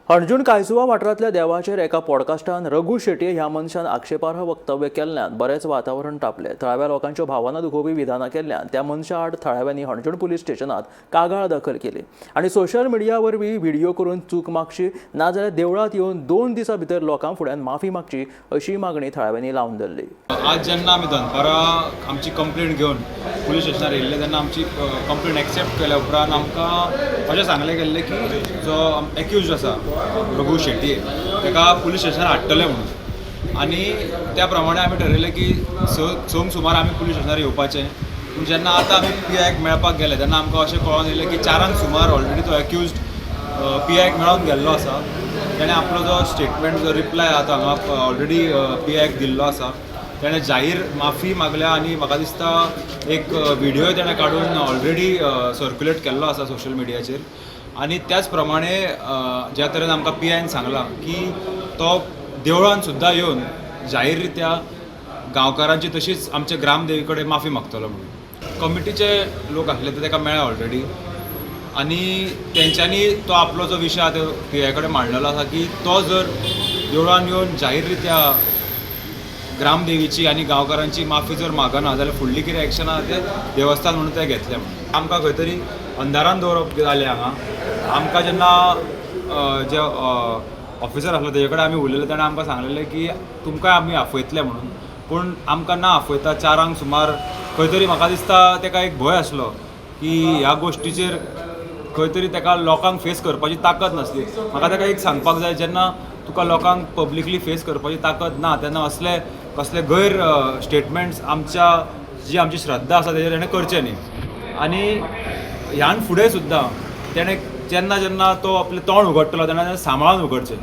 हणजूण कायसुवा वाठारांतल्या देवाचेर एका पॉडकास्टान रघू शेटये ह्या मनशान आक्षेपार्ह वक्तव्य केल्ल्यान बरेंच वातावरण तापलें. थळाव्या लोकांच्यो भावना दुखोवपी विधानां केल्ल्यान त्या मनशा आड थळाव्यांनी हणजूण पुलीस स्टेशनात कागाळ दाखल केली आनी सोशल मिडिया वरवीं व्हिडिओ करून चूक मागची, नाजाल्यार देवळांत येवन 2 दिसां भितर लोकां फुड्यान माफी मागची अशी मागणी थळाव्यांनी लावन धरली. आज जेन्ना आमी दनपारां आमची कंप्लेंट घेवन पुलीस स्टेशनार येयल्ले तेन्ना आमची कंप्लेंट एक्सेप्ट केल्या उपरांत आमकां अशें सांगलें गेल्लें की जो एक्यूज्ड आसा रघू शेटये ताका पुलीस स्टेशनार हाडटले म्हणून, आनी त्या प्रमाणे आमी ठरयलें की 6 सुमार आमी पुलीस स्टेशनार येवपाचें. पूण जेन्ना आतां आमी पी आयक मेळपाक गेले तेन्ना आमकां अशें कळोन येयलें की 4 सुमार ऑलरेडी तो एक्यूज्ड पी आयक मेळोन गेल्लो आसा. तेणें आपलो जो स्टेटमेंट जो रिप्लाय आहा तो हांगा ऑलरेडी पी आयक दिल्लो आसा. तेणें जाहीर माफी मागल्या आनी म्हाका दिसता एक व्हिडियोय तेणें काडून ऑलरेडी सर्क्युलेट केल्लो आसा सोशल मिडियाचेर. आनी त्याच प्रमाणे ज्या तरेन आमकां पी आयन सांगलां की तो देवळान सुद्दां येवन जाहीर रित्या गांवकारांची तशीच आमच्या ग्रामदेवी कडेन माफी मागतलो म्हणून. कमिटीचे लोक आसले ते ताका मेळ्ळे ऑलरेडी आनी तेंच्यांनी तो आपलो जो विशय आहा तो पी I कडेन मांडलेलो आसा की तो जर देवळान येवन जाहीर रित्या ग्रामदेवीची आनी गांवकारांची माफी जर मागना जाल्यार फुडली कितें एक्शन आहा तें देवस्थान म्हणून तें घेतलें म्हणून. आमकां खंय तरी अंधारान दवरप जालें हांगा. आमकां जेन्ना जे ऑफिसर आसलो तेजे कडेन आमी उलयले तेणें आमकां सांगलेलें की तुमकां आमी आफयतले म्हणून, पूण आमकां ना आफयता 4 सुमार खंय तरी म्हाका दिसता तेका एक भंय आसलो की ह्या गोश्टीचेर खंय तरी तेका लोकांक फेस करपाची ताकद नासली. म्हाका तेका एक सांगपाक जाय, जेन्ना तुका लोकांक पब्लिकली फेस करपाची ताकद ना तेन्ना असले कसले गैर स्टेटमेंट्स आमच्या जी आमची श्रद्धा आसा तेजेर तेणें करचें न्ही. आनी ह्यान फुडें सुद्दां तेणें जेन्ना जेन्ना तो आपलें तोंड उगडटलो तेन्ना तेणें सांबाळून उगडचें.